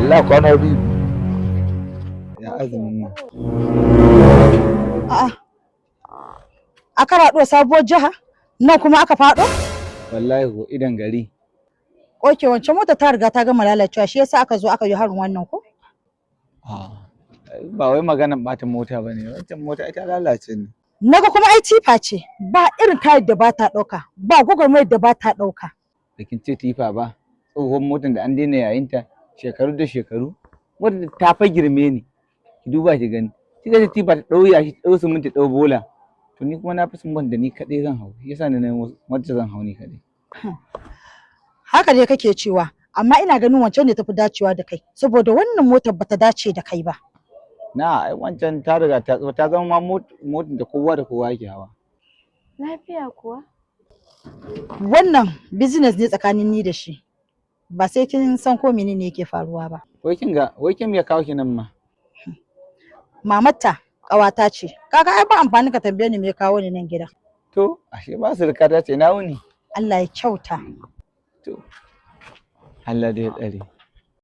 Allah kwana biyu. Ya azumin nan? A'a. A karaɗo sabuwar jiha? Nan kuma aka faɗo? Wallahi ko idan gari. Okay, wancan mota ta riga ta gama lalacewa, shi yasa aka zo aka yi harin wannan ko? Ah, ba wai maganan ɓata mota ba ne, wancan mota ita lalace ne. Naga kuma ai tifa ce, ba irin kayan da ba ta ɗauka, ba gwagwarmayar da ba ta ɗauka. Da kin ce tifa ba, tsohon motar da an daina yayinta shekaru da shekaru, motar da ta fa girme ni. Ki duba ki gani. Ki ga tifa ta ɗau yashi, ta ɗau siminti, ta ɗau bola. To ni kuma na fi son wanda ni kaɗai zan hau, shi yasa na nemo wacce zan hau ni kaɗai. Haka dai kake cewa, amma ina ganin wancan ne tafi dacewa da kai, saboda wannan motar bata dace da kai ba. Na ai wancan ta riga ta tsufa, ta zama ma motar da kowa da kowa yake hawa. Lafiya kuwa? Wannan business ne tsakanin ni da shi. Ba sai kin san ko menene yake faruwa ba. Wai kin ga, wai kin me ya kawo ki nan ma? Mamatta ƙawata ce. Kaga ai ba amfani ka tambaye ni me ya kawo ni nan gida. To, ashe ba surukata ce, na wuni. Allah ya kyauta. To, Allah dai ya tsare.